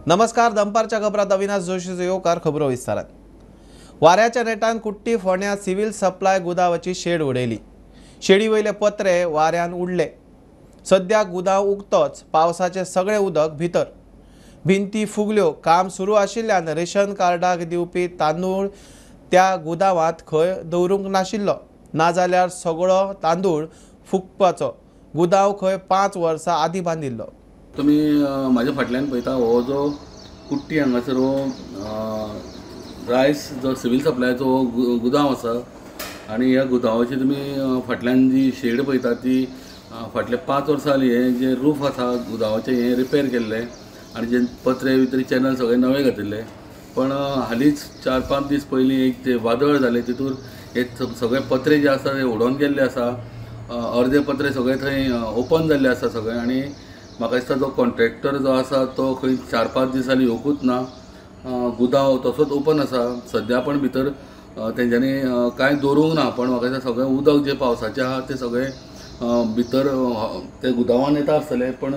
नमस्कार, दनपारच्या खबरात अविनाश जोशीचो येवकार. खबरो विस्तारान. वाऱ्याच्या नेटान कुट्टी फोंड्या सिव्हिल सप्लाय गुदावाची शेड उडयली. शेडी वयले पत्रे वाऱ्यान उडले. सद्या गुदांव उगतोच पावसाचें सगळें उदक भितर. भिंती फुगल्यो. काम सुरू आशिल्ल्यान रेशन कार्डाक दिवपी तांदूळ त्या गुदावांत खंय दवरूंक नाशिल्लो, नाजाल्यार सगळो तांदूळ फुगपाचो. गुदांव खंय 5 वर्सां आदीं बांदिल्लो. तुमी म्हाज्या फाटल्यान पळयता हो जो कुट्टी हांगासर हो रायस जो सिव्हिल सप्लायचो हो गुदांव आसा आनी ह्या गुदांवाची तुमी फाटल्यान जी शेड पळयता ती फाटले 5 वर्सां जाली हें जें रूफ आसा गुदांवाचें हें रिपेर केल्लें आनी जे पत्रे भितर चॅनल सगळे नवे घातिल्ले. पण हालींच 4-5 दीस पयलीं एक जे वादळ जालें तितूर हे सगळे पत्रे जे आसा ते उडोवन गेल्ले आसा. अर्दे पत्रे सगळे थंय ओपन जाल्ले आसा सगळे आनी म्हाका दिसता जो कॉन्ट्रॅक्टर जो आसा तो खंय 4-5 दिसांनी येवकूच ना. गुदांव तसोच ओपन आसा सद्या, पण भितर तेंच्यांनी कांय दवरूंक ना. पण म्हाका दिसता सगळें उदक जें पावसाचें आहा तें सगळें भितर ते गुदांवान येता आसतलें. पण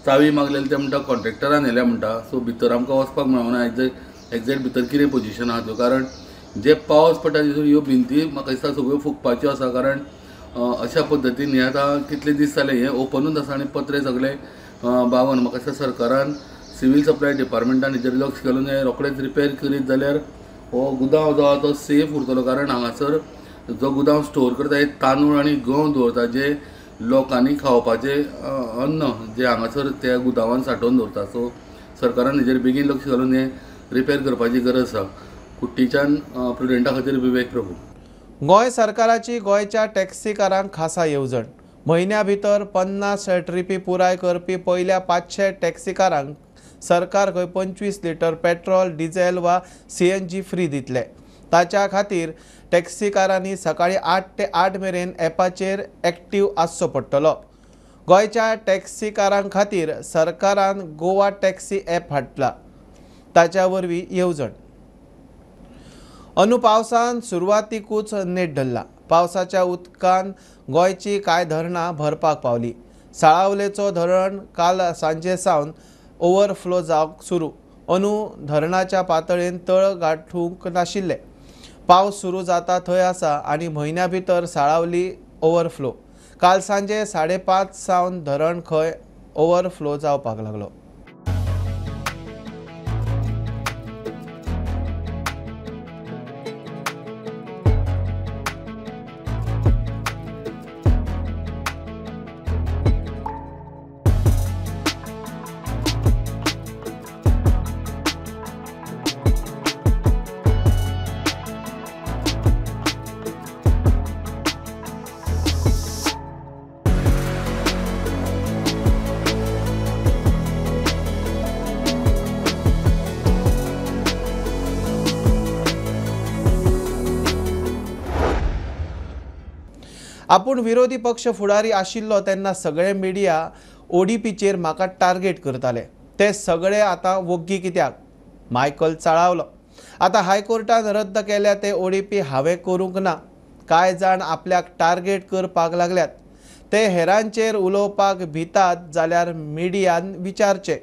चावी मागलेली ते म्हणटा कॉन्ट्रॅक्टरान व्हेल्या म्हणटा. सो भितर आमकां वचपाक मेळना एग्जॅक्ट भितर कितें पोजिशन आहा त्यो, कारण जे पावस पडटा तितून ह्यो भिंती म्हाका दिसता सगळ्यो फुगपाच्यो आसा. कारण अशा पद्दतीन हें आतां कितले दीस जाले हें ओपनूच आसा आनी पत्रे सगळे बावन. म्हाका दिसता सरकारान सिव्हिल सप्लाय डिपार्टमेंटान हेचेर लक्ष घालून हें रोखडेच रिपेर करीत जाल्यार हो गुदांव जो आहा तो सेफ उरतलो. कारण हांगासर जो गुदांव स्टोर करता हे तांदूळ आनी गंव दवरता, जे लोकांनी खावपाचें अन्न जे हांगासर त्या गुदांवान सांठोवन दवरता. सो सरकारान हेजेर बेगीन लक्ष घालून हें रिपेर करपाची गरज आसा. कुट्टीच्यान प्रुडंटा खातीर विवेक प्रभू. गोंय सरकाराची गोंयच्या टॅक्सीकारांक खासा येवजण. म्हयन्या भितर 50 ट्रिपी पुराय करपी पयल्या 500 टॅक्सीकारांक सरकार खंय 25 लिटर पेट्रोल, डिझेल वा CNG free दितले. ताच्या खातीर टॅक्सीकारांनी सकाळी 8 ते 8 मेरेन ॲपाचेर एक्टीव आसचो पडटलो. गोंयच्या टॅक्सीकारां खातीर सरकारान गोवा टॅक्सी ॲप हाडला, ताच्या वरवीं येवजण. अंदू पावसान सुरवातीकूच नेट धरला. पावसाच्या उदकान गोंयची कांय धरणां भरपाक पावली. साळावलेचो धरण काल सांजे सावन ओवरफ्लो जावंक सुरू. अंदू धरणाच्या पातळेन तळ गांठूंक नाशिल्ले. पावस सुरू जाता थंय आसा आनी म्हयन्या भितर साळावली ओवरफ्लो. काल सांजे 5:30 सावन धरण खंय ओवरफ्लो जावपाक लागलो. आपूण विरोधी पक्ष फुडारी आशिल्लो तेन्ना सगळे मिडिया ओडीपीचेर म्हाका टार्गेट करताले, ते सगळे आतां वोग्गी कित्याक? मायकल चाळावलो. आतां हायकोर्टान रद्द केल्या ते ओडीपी हांवें करूंक ना. कांय जाण आपल्याक टार्गेट करपाक लागल्यात, ते हेरांचेर उलोवपाक भितात जाल्यार मिडियान विचारचें.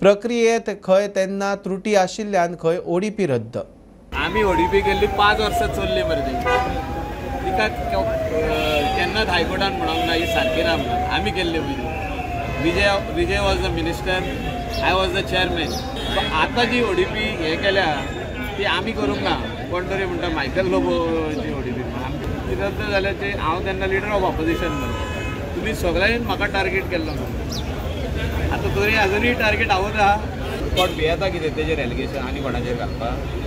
प्रक्रियेंत खंय तेन्ना त्रुटी आशिल्ल्यान खंय ओडीपी रद्द. आमी ओडीपी केल्ली 5 वर्सां चल्ली मरे ती, तिका केन्नाच हायकोर्टान म्हणूंक ना ही सारकी ना म्हणून. आमी केल्ली पयलीं. Vijay was the minister, I was the chairman. So आतां जी ओडीपी हें केल्या ती आमी करूंक ना. कोण तरी म्हणटा मायकल लोबोची ओडीपी ती रद्द जाल्या, ती हांव तेन्ना लिडर ऑफ ऑपोजिशन म्हणून तुमी सगळ्यांनी म्हाका टार्गेट केल्लो म्हणून. आतां तरी अजुनूय टार्गेट हांवूच आहा. कोण भियेता कितें तेजेर एलिगेशन आनी कोणाचेर घालपाक?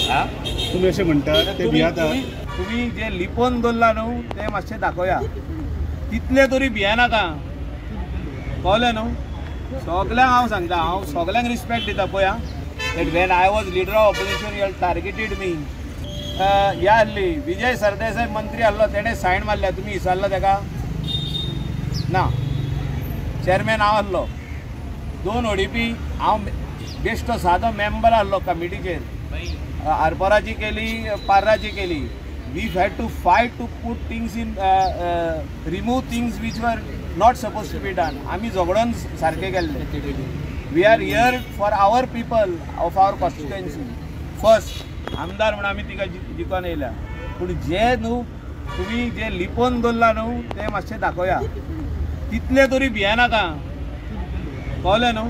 हा, तुमी अशें म्हणटात ते भियेता. तुमी जे लिपोवन दवरला न्हू ते मातशें दाखोवया, तितले तरी भियेनाका, कळ्ळें न्हू? सगल्यांक हांव सांगता, हांव सगल्यांक रिस्पेक्ट दिता. पळय that when I was leader of opposition you targeted me. ह्या आहली विजय सरदेसाय मंत्री आहलो, तेणें सायन मारल्या, तुमी विचारलो तेका? ना. चेअरमॅन हांव आहलो, 2 ओडीपी हांव बेश्टो सादो मेंबर आहलो कमिटीचेर. आरपोराची केली, पार्राची केली. We had to fight to put things in, remove things which were not supposed to be done. आमी झगडोन सारकें केल्लें. We are here for our people of our constituency. First आमदार म्हणून आमी तिका जिखून येयल्या, पूण जे न्हू तुमी जे लिपोवन दवरला न्हू ते मातशें दाखोवया. तितले तरी भियेनाका, कळ्ळें न्हू?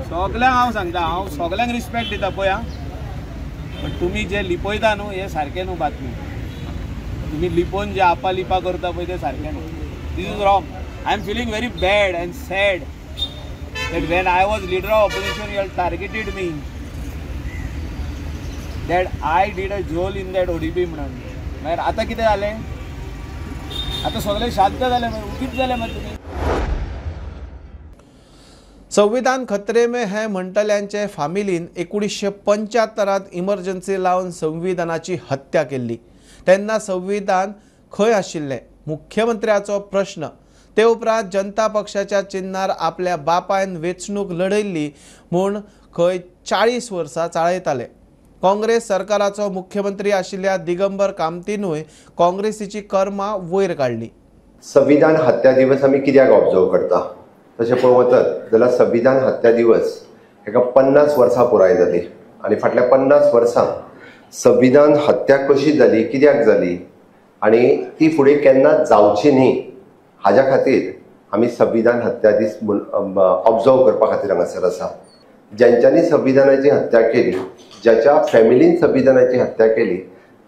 सगल्यांक हांव सांगता, हांव सगल्यांक रिस्पेक्ट दिता पळय, पण तुमी जे लिपयता न्हू हें सारकें न्हू बातमी. तुमी लिपोवन जे आपा लिपा करता पळय तें सारकें न्हू. This is wrong. I am feeling very bad and sad that when I was leader of opposition you all targeted me that I did a झोल in that ODP म्हणून. मागीर आतां कितें जालें? आतां सगळें शांत जालें, उगीच जालें मागीर तुमी. संविधान खतरे में है म्हणटल्यांचे फामिलीन 1975 इमर्जन्सी लावन संविधानाची हत्या केल्ली. तेन्ना संविधान खंय आशिल्लें मुख्यमंत्र्याचो प्रश्न. ते उपरांत जनता पक्षाच्या चिन्हार आपल्या बापायन वेंचणूक लढयल्ली म्हूण खंय 40 वर्सां चाळयताले. काँग्रेस सरकाराचो मुख्यमंत्री आशिल्ल्या दिगंबर कामतीनूय काँग्रेसीची कर्मां वयर काडली. संविधान हत्या दिवस आमी कित्याक ऑब्जर्व करता? तशें पळोवंक वचत जाल्यार संविधान हत्या दिवस हेका 50 वर्सां पुराय जाली आनी फाटल्या 50 वर्सां संविधान हत्या कशी जाली, कित्याक जाली आनी ती फुडें केन्ना जावची न्ही हाज्या खातीर आमी संविधान हत्या दीस ऑब्जर्व करपा खातीर हांगासर आसा. ज्यांच्यांनी संविधानाची हत्या केली, ज्याच्या फॅमिलीन संविधानाची हत्या केली,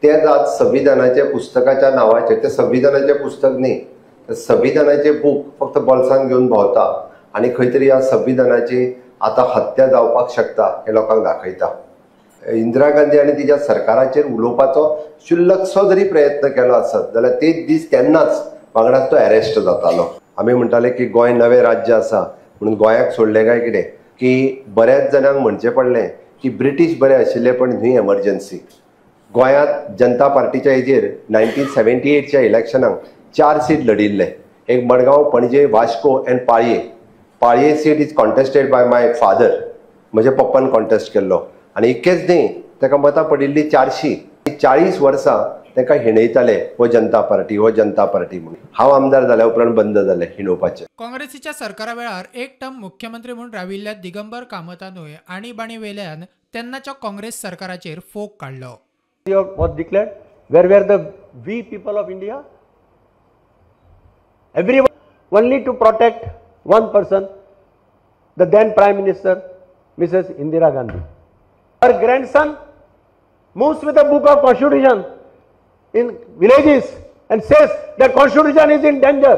तेच आज संविधानाच्या पुस्तकाच्या नांवाचेर, तें संविधानाचें पुस्तक न्ही, संविधानाचे बूक फक्त बोल्सान घेवन भोंवता आनी खंय तरी ह्या संविधानाची आतां हत्या जावपाक शकता हें लोकांक दाखयता. इंदिरा गांधी आनी तिच्या सरकाराचेर उलोवपाचो शुल्लकसो जरी प्रयत्न केलो आसत जाल्यार तेच दीस तेन्नाच वांगडाच तो अरेस्ट जातालो. आमी म्हणटाले की गोंय नवें राज्य आसा म्हणून गोंयाक सोडलें काय कितें, की बऱ्याच जाणांक म्हणचें पडलें की ब्रिटीश बरे आशिल्ले पण न्ही एमर्जन्सी. गोंयांत जनता पार्टीच्या हेजेर 1978च्या इलेक्शनाक 4 सीट लढिल्ले, एक Madgaon, Panaji, Vasco and Palye. Palye seat is contested by my father, म्हज्या पप्पान कॉन्टेस्ट केल्लो आनी इतकेंच न्ही ताका मतां पडिल्ली 400. 40 वर्सां ताका हिणयताले हो जनता पार्टी, हो जनता पार्टी म्हणून. हांव आमदार जाल्या उपरांत बंद जालें हिणोवपाचें. काँग्रेसीच्या सरकारा वेळार एक टर्म मुख्यमंत्री म्हूण राविल्ल्या दिगंबर कामतानूय आणीबाणी वेल्यान तेन्नाच्या काँग्रेस सरकाराचेर फोग काडलो. Was declared, where were the we people of India? Everyone, only to protect one person, the then Prime Minister, Mrs. Indira Gandhi. Her grandson moves with a book of Constitution in villages and says that Constitution is in danger.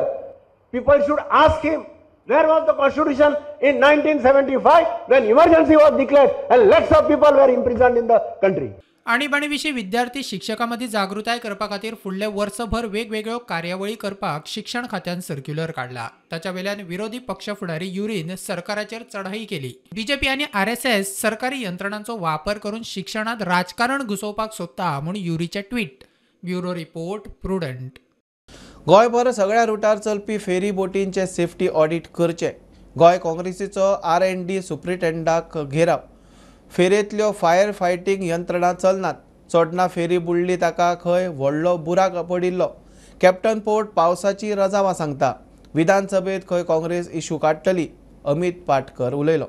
People should ask him, where was the Constitution in 1975 when emergency was declared and lakhs of people were imprisoned in the country? आणीबाणी विशीं विद्यार्थी शिक्षकां मदीं जागृताय करपा खातीर फुडले वर्सभर वेगवेगळ्यो कार्यावळी करपाक शिक्षण खात्यान सर्क्युलर काडला. ताच्या वेल्यान विरोधी पक्ष फुडारी युरीन सरकाराचेर चढाई केली. बीजेपी आनी आरएसएस सरकारी यंत्रणांचो वापर करून शिक्षणांत राजकारण घुसोवपाक सोदता म्हूण युरीचें ट्वीट. Bureau report, Prudent. गोंयभर सगळ्या रुटार चलपी फेरी बोटींचे सेफ्टी ऑडिट करचे. गोंय काँग्रेसीचो R&D सुप्रिटेंडाक घेराव. फेरेंतल्यो फायर फायटींग यंत्रणा चलनात. चोडणा फेरी बुडली ताका खंय व्हडलो बुराक पडिल्लो. कॅप्टन पोर्ट पावसाची रजावां सांगता. विधानसभेत खंय काँग्रेस इशू काडटली, अमित पाटकर उलयलो.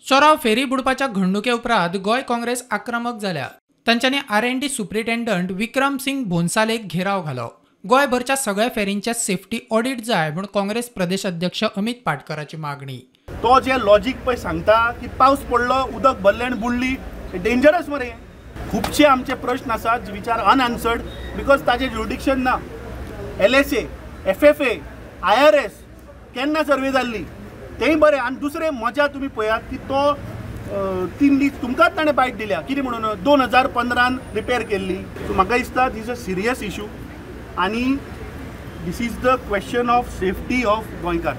चोराव फेरी बुडपाच्या घडणुके उपरांत गोंय काँग्रेस आक्रमक जाल्या. तांच्यांनी R&D superintendent Vikram Singh भोंसालेक gherao घालो. गोंयभरच्या सगळ्या फेरींचे सेफ्टी ऑडिट जाय म्हूण काँग्रेस प्रदेश अध्यक्ष अमित पाटकराची मागणी. तो जे लॉजीक पळय सांगता की पावस पडलो, उदक भरलें आनी बुडली, डेंजरस मरे. खुबशे आमचे प्रश्न आसात which are unanswered because ताजें ज्युरिडिक्शन ना. LSA, FFA, IRS केन्ना सर्वे जाल्ली तेंय बरें. आनी दुसरें मजा तुमी पळयात की तो 3 दीस तुमकांच ताणें बायट दिल्या कितें म्हणून 2015 रिपेर केल्ली. सो म्हाका दिसता this a serious issue आनी this is the question of safety of गोंयकार.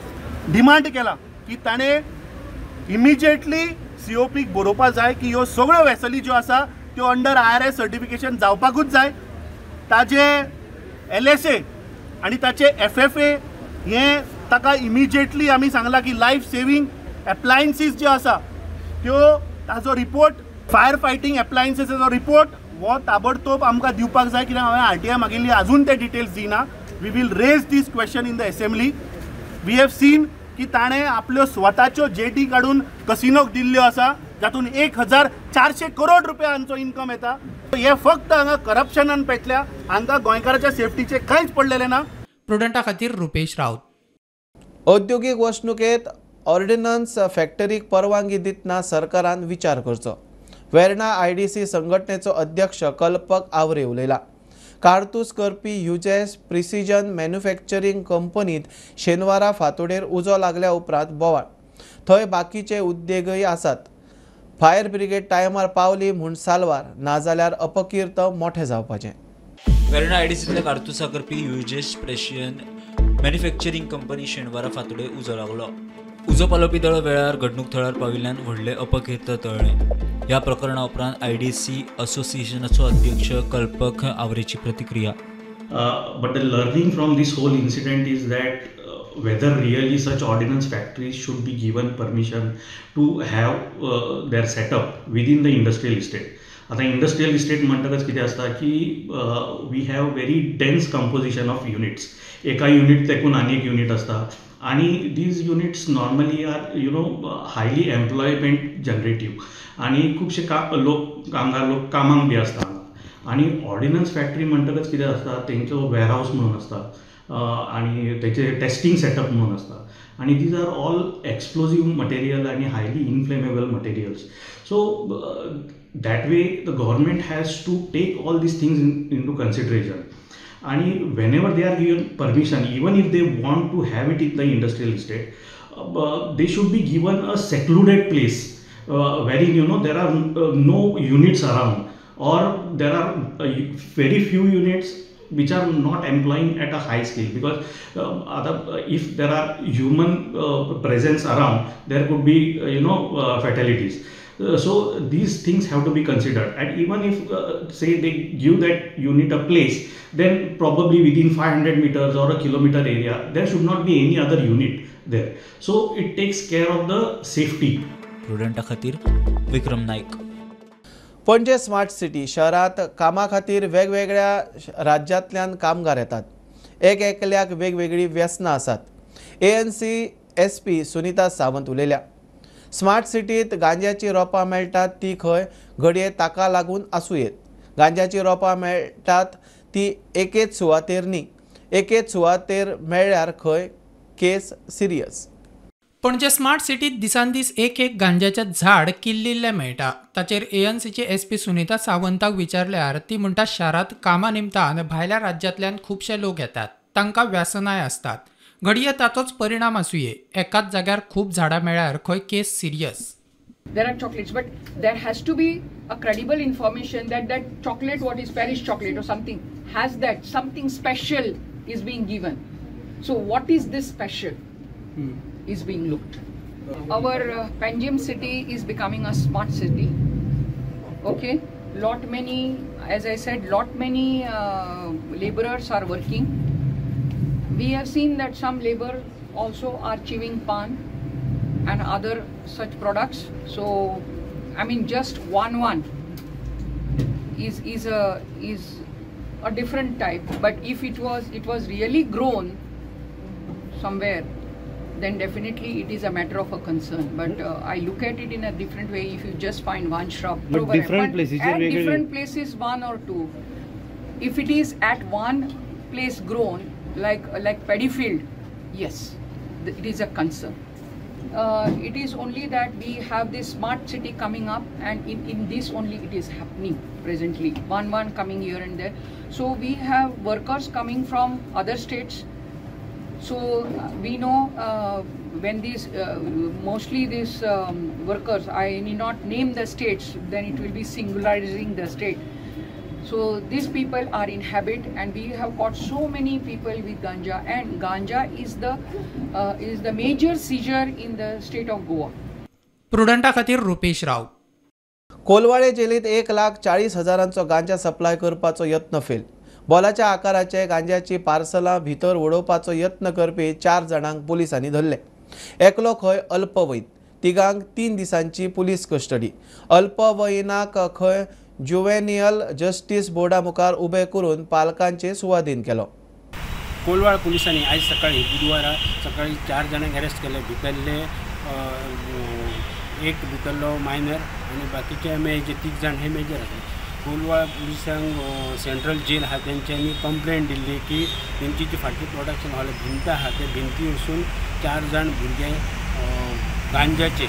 डिमांड केला की ताणें इमिजिएटली COPक बरोवपा जाय की ह्यो सगळ्यो वेसली ज्यो आसा त्यो अंडर IRS certification जावपाकूच जाय. ताजे LSA आनी ताचे FFA हें ताका इमिजिएटली आमी सांगलां की लायफ सेवींग एप्लायन्सीस ज्यो आसा त्यो ताजो रिपोर्ट, फायर फायटींग एप्लायन्सीसाचो रिपोर्ट हो ताबडतोब आमकां दिवपाक जाय. कित्याक हांवें RTI मागिल्ली, आजून ते डिटेल्स दिना. We will raise this question in the assembly. We have seen की ताणें आपल्यो स्वताच्यो जेटी काडून कसिनोक दिल्ल्यो आसा, जातून 1400 करोड रुपयांचो इन्कम येता. हे फक्त हांगा करप्शनान पेटल्या, हांकां गोंयकाराच्या सेफ्टीचें कांयच पडलेलें ना. प्रुडंटा खातीर रुपेश राऊत. औद्योगिक वसणुकेत ऑर्डिनन्स फॅक्टरीक परवानगी दितना सरकारान विचार करचो. वेर्णा IDC संघटनेचो अध्यक्ष कल्पक आवरे उलयला. कारतूस करपी युजेस प्रिसिजन मॅन्युफॅक्चरींग कंपनीत शेनवारा फांतोडेर उजो लागल्या उपरांत बोवाळ. थंय बाकीचे उद्देगय आसात. फायर ब्रिगेड टायमार पावली म्हूण साल्वार, नाजाल्यार अपकीर्त मोठें जावपाचें. वेर्णा IDCतल्या कारतुसां करपी युजेस प्रेशियन मॅन्युफॅक्चरींग कंपनी शेनवारा फांतोडेर उजो लागलो. उजो पालोवपी दळ वेळार घडणूक थळार पाविल्ल्यान व्हडलें अपकीर्त टळ्ळें. ह्या प्रकरणा उपरांत IDC असोसिएशनाचो अध्यक्ष कल्पक आवरेची प्रतिक्रिया. But the learning from this whole incident is that whether really such ordnance factories should be given permission to have their setup within the industrial estate. आतां इंडस्ट्रियल इस्टेट म्हणटकच कितें आसता की we have very dense composition of units. एका unit तेकून आनी एक unit आसता आनी these units normally are you know highly employment generative आनी खुबशे लोक कामगार लोक कामाक बी आसता. आनी ऑर्डिनन्स फॅक्टरी म्हणटकच कितें आसता, तेंचो वेरहावस म्हणून आसता आनी तेचे टेस्टींग सेटअप म्हणून आसता आनी these are all explosive material आनी highly inflammable materials. So that way the government has to take all these things into consideration. आणि whenever they are given permission, even if they want to have it in the industrial estate, they should be given a secluded place wherein you know there are no units around, or there are very few units which are not employing at a high scale, because if there are human presence around, there could be you know fatalities. So these things have to be considered. And even if say they give that unit a place, then probably within 500 meters or a kilometer area there should not be any other unit there. So it takes care of the safety. Prudenta खातीर विक्रम Naik. Panaji smart city शहरात कामा खातीर वेगवेगळ्या राज्यांतल्यान कामगार येतात. एक एकल्याक वेगवेगळी व्यसनां आसात. ANC SP Sunita Sawant उलयल्या. स्मार्ट सिटीत गांज्याची रोपां मेळटात ती खंय घडये ताका लागून आसूं येत. गांज्याची रोपां मेळटात ती एकेच सुवातेर न्ही, एकेच सुवातेर मेळ्ळ्यार खंय केस सिरियस. पणजे स्मार्ट सिटीत दिसान दीस एक एक गांज्याचें झाड किल्लिल्लें मेळटा. ताचेर ANCची SP Sunita सावंताक विचारल्यार ती म्हणटा शारांत कामा निमतान भायल्या राज्यांतल्यान खुबशे लोक येतात, तांकां व्यसनाय आसतात. घडये ताचोच परिणाम आसुये. एकाच जाग्यार खूब झाडां मेळ्ळ्यार खंय केस serious. There are chocolates, but there has to be a credible information that that chocolate, what is Paris chocolate or something, has that something special is being given. So what is this special is being looked. Our Panjim city is becoming a smart city. Okay, lot many, as I said, lot many laborers are working. We have seen that some labor also are chewing pan and other such products. So, I mean, just one is a different type. But if it was really grown somewhere, then definitely it is a matter of a concern. But I look at it in a different way. If you just find one shrub, but different places, at different places, one or two. If it is at one place grown, like paddy field, yes, it is a concern. It is only that we have this smart city coming up, and in this only it is happening presently. One coming here and there. So we have workers coming from other states. So we know when these mostly these workers, I need not name the states, then it will be singularizing the state. So these people are in habit, and we have caught so many people with ganja, and ganja is the major seizure in the state of Goa. Prudenta खातीर रुपेश राव. कोलवाळे जेलीत 1,40,000 गांजा supply करपाचो यत्न fail. बॉलाच्या आकाराचे गांज्याची पार्सलां भितर उडोवपाचो यत्न करपी 4 जाणांक पुलिसांनी धरले. एकलो खंय अल्पवयीन, तिगांक 3 दिसांची पुलीस कस्टडी. अल्पवयीनाक खंय जुवेनियल जस्टीस बोर्डा मुखार उबे करून पालकांचे सुवादीन केलो. कोलवाळ पुलिसांनी आयज सकाळी बुधवारा सकाळी 4 जाणांक अरेस्ट केले. भितरले एक भितरलो मायनर आनी बाकीचे जे 3 जाण हे मेजर आसले. कोलवाळ पुलिसांक सेंट्रल जेल आहा तेंच्यांनी कंप्लेन दिल्ली की तेंची जी फाटली प्रोडक्शन हॉल भिंत आहा त्या भिंती वचून 4 जाण भुरगे गांजाचे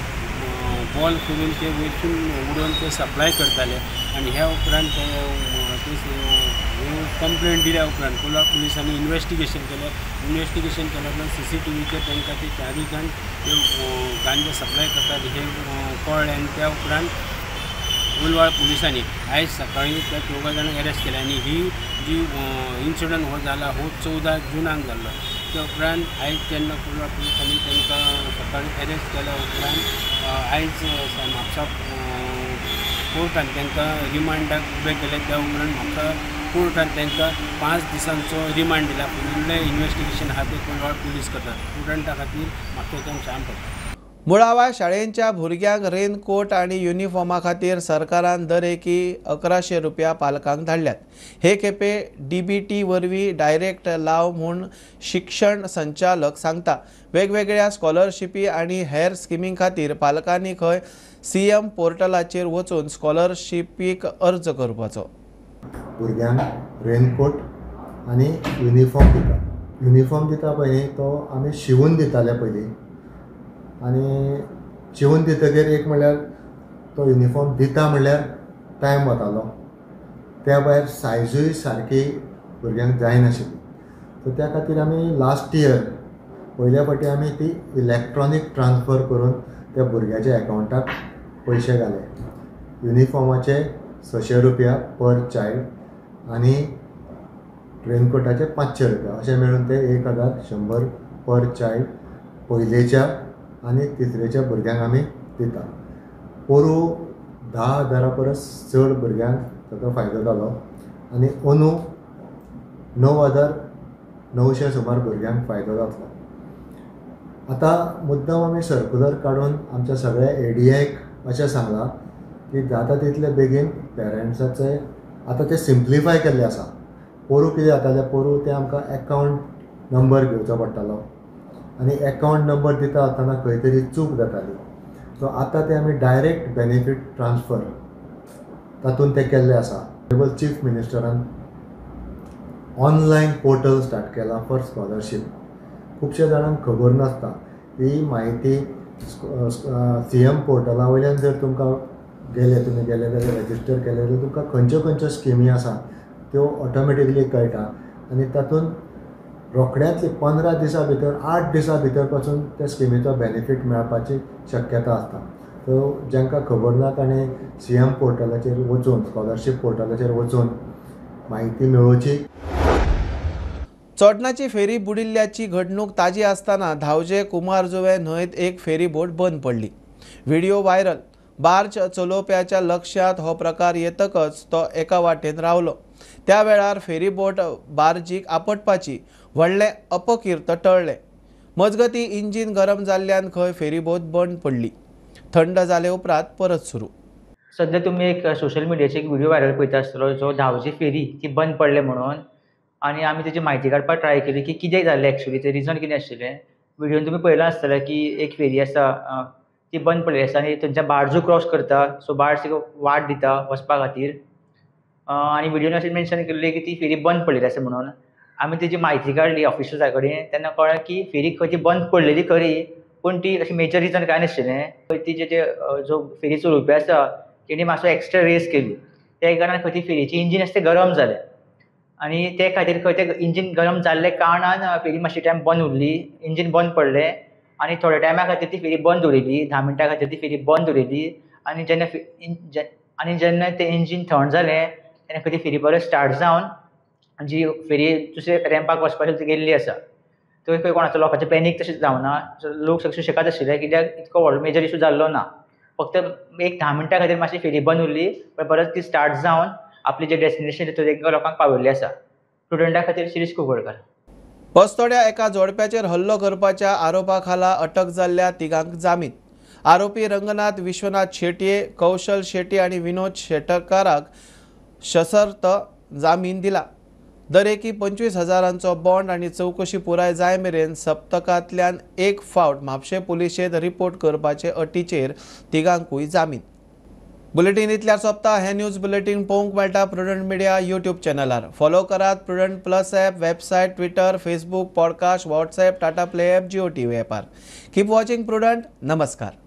बॉल करून ते वयरसून उडोवन ते सप्लाय करताले आनी ह्या उपरांत ते कंप्लेन दिल्या उपरांत कोलवाळ पुलिसांनी इन्वेस्टिगेशन केलें. इन्वेस्टिगेशन केल्या उपरांत CCTVचेर तांकां ते 4 जाण ते गांजा सप्लाय करतात हें कळ्ळें आनी त्या उपरांत कोलवाळ पुलिसांनी आयज सकाळी त्या 4 जाणांक अरेस्ट केले. आनी ही जी इन्सिडंट हो जाला हो 14 जुनाक जाल्लो. त्या उपरांत आयज जेन्ना कोलवाळ पुलिसांनी तांकां सकाळी अरेस्ट केल्या उपरांत आयज म्हापसा कोर्टान तांकां रिमांडाक उबे केले. त्या उपरांत म्हापसा कोर्टान तांकां 5 दिसांचो रिमांड दिला. फुडलें इन्वेस्टिगेशन आहा तें कोलवाळ पुलीस करतात. स्टुडंटा खातीर म्हापशेच्यान श्याम पडटा. मुळाव्या शाळेंच्या भुरग्यांक रेनकोट आनी युनिफॉर्मा खातीर सरकारान दरेकी 1100 रुपया पालकांक धाडल्यात. हे खेपे DBT वरवीं डायरेक्ट लाव म्हूण शिक्षण संचालक सांगता. वेगवेगळ्या स्कॉलरशिपी आनी हेर स्किमीं खातीर पालकांनी खंय CM पोर्टलाचेर वचून स्कॉलरशिपीक अर्ज करपाचो. भुरग्यांक रेनकोट आनी युनिफॉर्म दिता. युनिफॉर्म दिता पळय तो आमी शिवून दिताले पयलीं आनी शिवून दितकीर एक म्हणल्यार तो युनिफॉर्म दिता म्हणल्यार टायम वतालो, त्या भायर सायजूय सारकी भुरग्यांक जायनाशिल्ली. सो त्या खातीर आमी लास्ट इयर पयल्या फावटी आमी ती इलॅक्ट्रॉनीक ट्रान्सफर करून त्या भुरग्याच्या एकावंटाक पयशे घाले. युनिफॉर्माचे 600 रुपया पर चायल्ड आनी रेनकोटाचे 500 रुपया अशें मेळून ते 1100 पर चायल्ड पयलेच्या आनी तिसरेच्या भुरग्यांक आमी दिता. पोरूं 10,000 परस चड भुरग्यांक ताचो फायदो जालो आनी अंदू 9,900 सुमार भुरग्यांक फायदो जातलो. आतां मुद्दम आमी सर्कुलर काडून आमच्या सगळ्या ADIक अशें सांगलां की जाता तितले बेगीन पेरंट्साचे आतां ते सिम्प्लिफाय केल्ले आसा. पोरूं कितें जातालें, पोरूं तें आमकां एकावंट नंबर घेवचो पडटालो आनी एकावंट नंबर दिता आसतना खंय तरी चूक जाताली. सो आतां ते आमी डायरेक्ट बेनिफीट ट्रान्सफर तातूंत तें केल्लें आसा. चीफ मिनिस्टरान ऑनलायन पोर्टल स्टार्ट केलां फॉर स्कॉलरशीप. खुबश्या जाणांक खबर नासता ही म्हायती. CM पोर्टला वयल्यान जर तुमकां गेले तुमी गेले जाल्यार रजिस्टर केले जाल्यार तुमकां खंयच्यो खंयच्यो स्किमी आसा त्यो ऑटोमॅटिकली कळटा आनी तातूंत रोखड्याच 15 दिसां भितर 8 दिसां भितर पासून त्या स्किमीचो बेनिफीट मेळपाची शक्यता आसता. सो जांकां खबर ना ताणें CM पोर्टलाचेर वचून स्कॉलरशीप पोर्टलाचेर वचून म्हायती मेळोवची. चोडणाची फेरी बुडिल्ल्याची घडणूक ताजी आसतना धावजे कुमारजुवें न्हंयत एक फेरीबोट बंद पडली. Video viral. बार्ज चलोवप्याच्या लक्षांत हो प्रकार येतकच तो एका वाटेन रावलो. त्या वेळार फेरीबोट बार्जीक आपटपाची व्हडलें अपकीर्त टळ्ळें. मजगती इंजीन गरम जाल्ल्यान खंय फेरीबोट बंद पडली. थंड जाले उपरांत परत सुरू. सध्या तुमी एक सोशल मिडियाचेर एक व्हिडिओ व्हायरल पळयता आसतलो जो धावजी फेरी ती बंद पडले म्हणून, आनी आमी तेजी म्हायती काडपाक ट्राय केली की कितें जालें एक्चुली, तें रिजन कितें आशिल्लें. व्हिडियोन तुमी पळयलां आसतलें की एक फेरी आसा ती बंद पडलेली आसा आनी थंयच्यान बार्जू क्रॉस करता, सो बार्ज तिका वाट दिता वचपा खातीर. आनी व्हिडियोन अशें मेन्शन केल्लें की ती फेरी बंद पडलेली आसा म्हणून. आमी तेजी म्हायती काडली ऑफिशर्सा कडेन तेन्ना कळ्ळें की फेरी खंय ती बंद पडलेली खरी, पूण ती अशी मेजर रिजन कांय नाशिल्लें. ती जे जो फेरी चलोवपी आसा तेणी मातसो एक्स्ट्रा रेस केली, त्या कारणान खंय ती फेरीची इंजीन आसा तें गरम जालें आनी ते खातीर खंय तें इंजीन गरम जाल्ले कारणान फेरी मातशी टायम बंद उरली, इंजीन बंद पडलें आनी थोड्या टायमा खातीर ती फेरी बंद दवरिल्ली, 10 मिनटां खातीर ती फेरी बंद दवरिल्ली. आनी जेन्ना तें इंजीन थंड जालें तेन्ना खंय ती फेरी परत स्टार्ट जावन जी फेरी दुसरे रॅम्पाक वचपाची ती गेल्ली आसा. थंय खंय कोणाचो लोकांचें पॅनीक तशें जावना, लोक सगळे सुशेगाद आशिल्ले कित्याक इतको व्हडलो मेजर इशू जाल्लो ना. फक्त एक 10 मिनटां खातीर मातशी फेरी बंद उरली, पण परत ती स्टार्ट जावन आपली जे डेस्टिनेशन थंय लोकांक पावयल्ली आसा. स्टुडंटा खातीर शिरीष कुंकळकर. बस्तोड्या एका जोडप्याचेर हल्लो करपाच्या आरोपा खाला अटक जाल्ल्या तिगांक जामीन. आरोपी रंगनाथ विश्वनाथ शेटये, कौशल शेट्टी आनी विनोद शेटकाराक सशर्त जामीन दिला. दरेकी 25,000 बॉन्ड आनी चवकशी पुराय जाय मेरेन सप्तकांतल्यान एक फावट म्हापशें पुलिशेंत रिपोर्ट करपाचे अटीचेर तिगांकूय जामीन. बुलेटीन इतल्यार सोंपता. हें न्यूज बुलेटीन पळोवंक मेळटा प्रुडंट मिडिया यूट्यूब चॅनलार. फॉलो करात Prudent plus app, website, Twitter, Facebook, podcast, WhatsApp, Tata Play app, Jio TV ॲपार. Keep watching Prudent. नमस्कार.